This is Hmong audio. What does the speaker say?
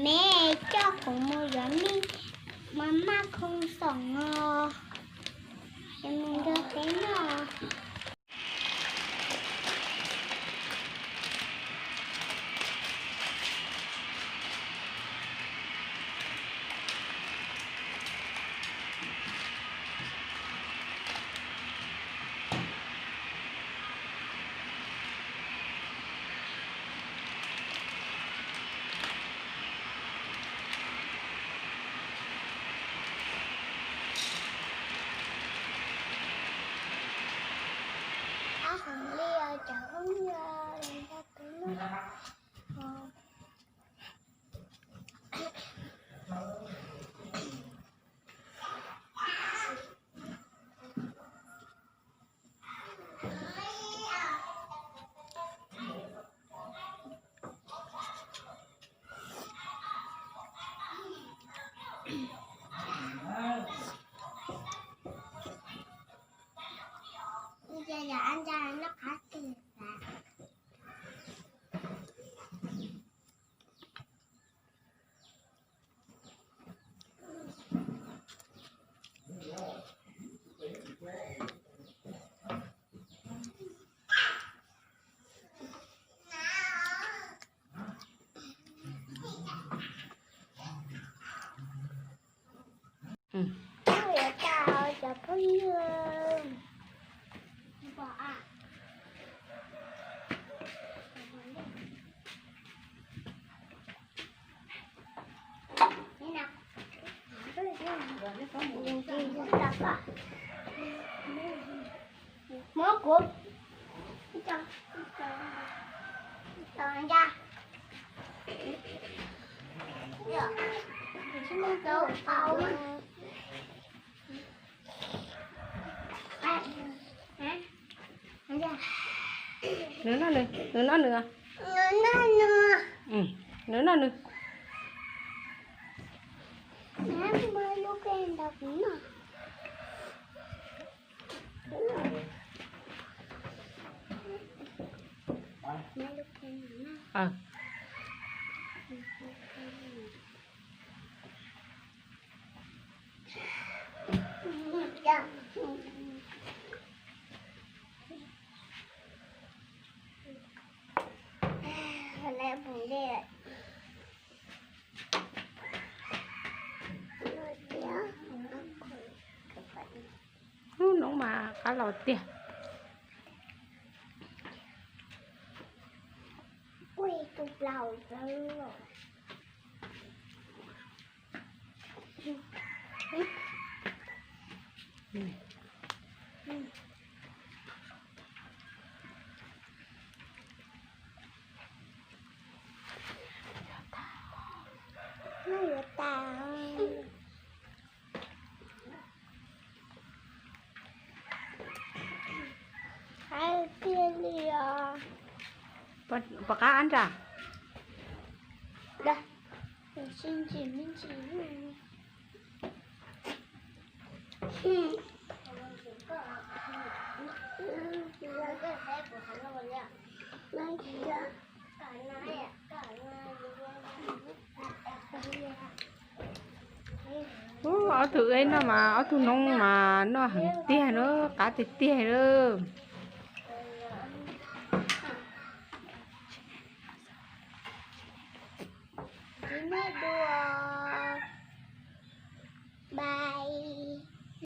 Me coj kuv mus yuav me maj maj khoo xoom os, es mus nrog peb noj. Ab, hauv li os cov phooj ywg, los nrog peb noj. Yuav tau cov phooj ywg. Muab kuv. Nws noj nws, nws noj nws. Nws noj nws. Hnub no mas qab los tiag. Pom qab ab nrag. Ub, ob tug eb no mas ob tug noob mas noj heev tiag na, qab tiag tiag lawm.